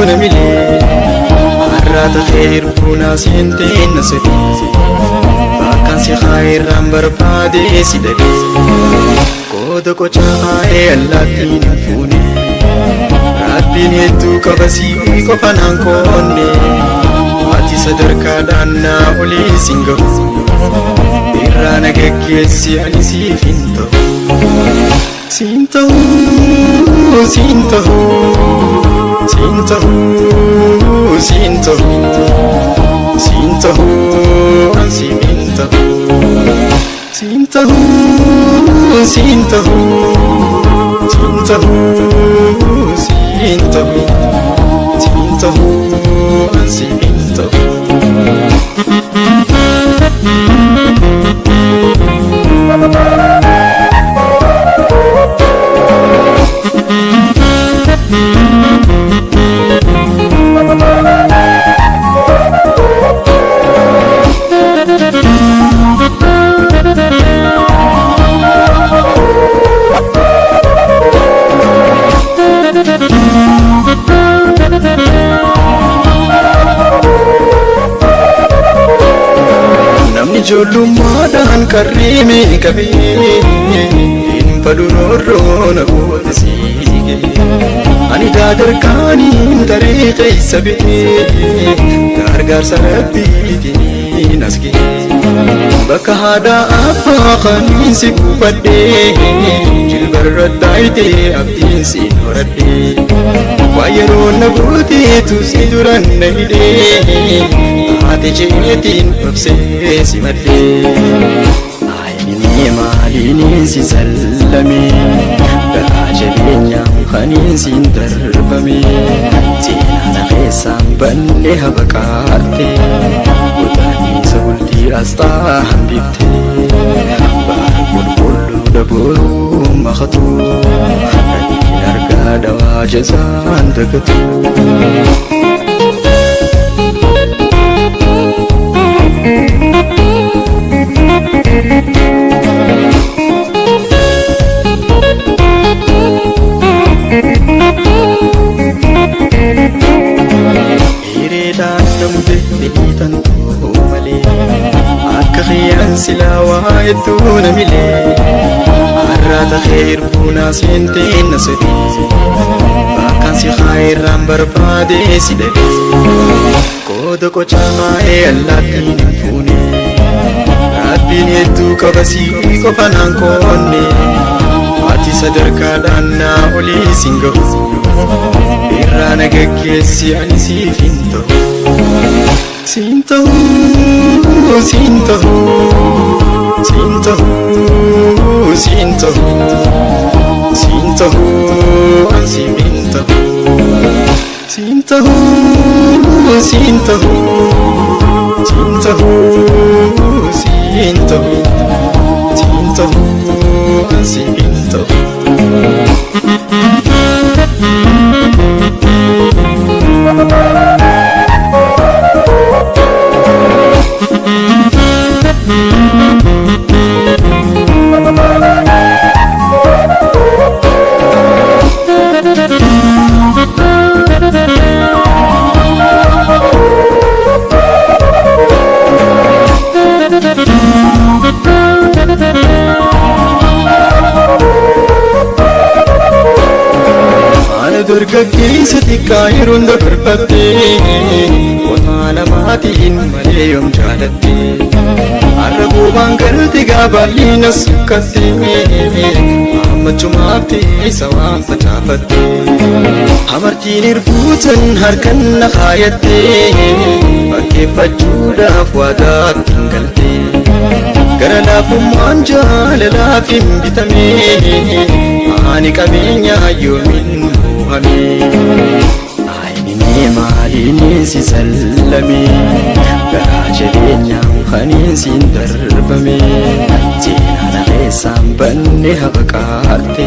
namilee Har'aata xeer buunaa seentee na sadii Bakkaan si haayirraan barbaadee si dhabee Qooda qocaa haa'ee allaattiin hin fuune Rabbiin hedduu qaba sii qofa naan koonne Ati sadarkaadhaan naa olii siin gahu Irraa na geggeessi ani siif hin ta'u Siin ta'u, siin ta'u, siin ta'u, siin ta'u, siin ta'u, an siif hin ta'u. Siin ta'u, siin ta'u, siin ta'u, siin ta'u, siin ta'u, an siif hin ta'u. Namni ijoollummaadhaan qarreeme qabee hin fadhu roorroo na goota siigee Ani daadarkaaniin taree keessa ba'ee gargaarsa rabbiitiin as ga'e. Bakka haadha abbaa kaniin si buufadhee jilbarra taayitee abdiin si horadhee. Waa yeroo na gooteetu si duran na hidhee haati jeetiin obsee si maddee. Ayinii maaliin si sallame garaa jabeenyaan kaniin siin darbame seenaa keessaan banne habaqaatte godaannisa bultii asxaa hambifte baara qulqulluu dabooruu makatu rabbiin argaa dawaa jazaan dagatu. Hiriiraan namde fedhii ta'uu malee akka xiyyaan silaa waa hedduu namilee har'aata xeer buunaa seentee na sadii bakkaan si haayirraan barbaadee si dhabee qooda qocaa haa'ee allaattiin hin fuune Rabbiin hedduu qaba sii qofa naan koonne Ati sadarkaadhaan naa olii siin gahu Irraa na geggeessi ani siif hin ta'u. Siin ta'u, siin ta'u, siin ta'u, siin ta'u, siin ta'u, an siif hin ta'u. Siin ta'u, siin ta'u, siin ta'u, siin ta'u, siin ta'u, an siif hin ta'u. Ana dargaggeessa xiqqaa yeroon dabarfattee qonnaa namaatiin malee yoom jaalatte har'a guubaan galte gaabaalli na sukkatte ammachumaaf teessa waan facaafatte hamartiin irbuutan harkan na kaayatte fakkeeffachuudhaaf waadaa ittiin galte gara laafummaan jaalalaaf hin bitame ani qabeenya yoomin mo'ame. Ayinii maaliin si sallame garaa jabeenyaan kaniin siin darbame seenaa keessaan banne habaqaatte